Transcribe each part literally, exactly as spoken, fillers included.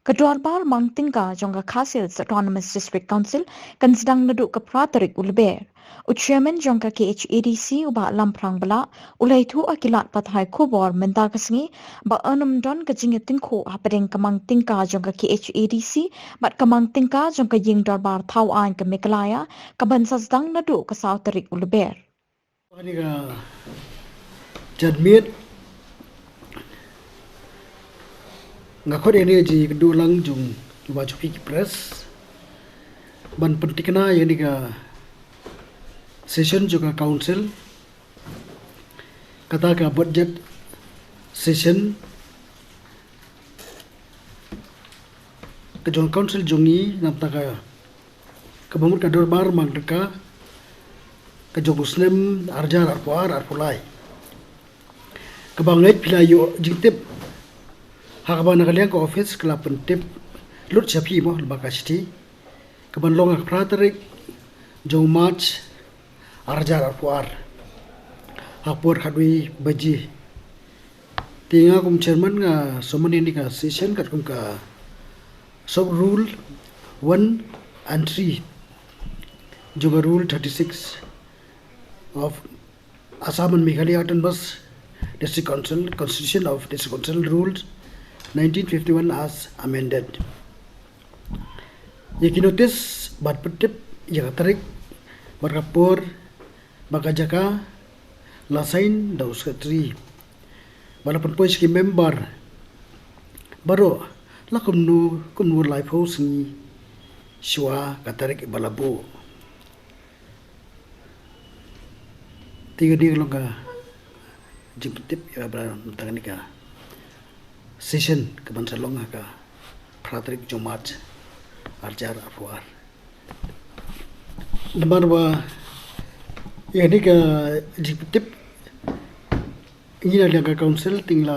Ka dorbar mang tyngka jong ka Khasi Hills Autonomous District Council kan sdang naduh ka phra tarik u Lber. U chairman jong ka K H A D C, u Bah Lamphrang Blah, u la ïathuh ha ki lad pathai khubor mynta ka sngi ba yn ym don ka jingïatyngkhuh hapdeng ka mang tyngka jong ka K H A D C bad ka mang tyngka jong ka ïing dorbar thaw aiñ ka Meghalaya kaban sa sdang naduh ka saw tarik u Lber. Kane ka janmiet nga khot ïa kane ka jingïakynduh lang jong kiba jong phi ki press ban pynthikna ïa kane ka session jong ka council, kata ka budget session ka jong council jong ngi, namar ka kaba mut ka dorbar mang tyngka ka jong u snem ar hajar arphew ar arphew lai. Kaba ngeit phi la ïoh jingtip ha kaba na ka liang ka office ka la pyntip lut sha phi mo lyngba ka shithi kaban long ha ka phra tarik jong March ar hajar arphew ar ha ka por khatwei baje. Te nga kum chairman nga summon ïa kane ka session katkum ka sub rule one and three jong ka rule thirty six of Assam and Meghalaya Autonomous District Council, Constitution of District Council Rules nineteen fifty-one as amended. Ïa ki notice bad pyntip ïa ka tarik bad ka por bad ka jaka la sign da u secretary bad la pynpoi sha ki member baroh la kumno kumno laiphew sngi shuwa ka tarik ba la buh. Te kane ka long ka jingpyntip ïa kaba mynta kane ka session kaban sa long ha ka phra tarik jong March ar hajar arphew ar. Namar ba ïa kane ka jingpyntip ngi na liang ka council te ngi la,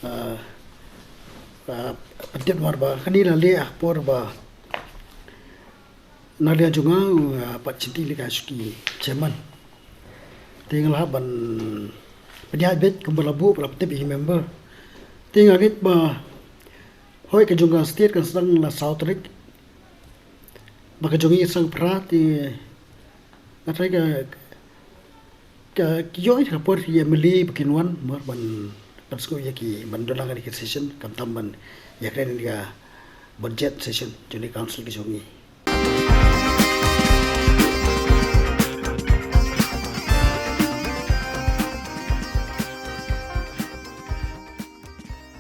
ah, ah, pyntip namar ba kane la leh ha ka por ba na liang jong nga u, ah, Bah Chinti Lyngdoh sha ki chairman. Te nga la hap ban pynïaid beit kumba la buh ba la pyntip ïa ki member. Te nga ngeit ba hooid ka jong ka state kan sdang la saw tarik bad ka jong ngi sdang phra, te nga tharai ka ka ïoh ka por ïa ki M L A ba kin wan mo ban pynsngew ïa ki ban don lang ha kane ka session, khamtam ban ïa kane ka budget session jong kane ka council ka jong ngi.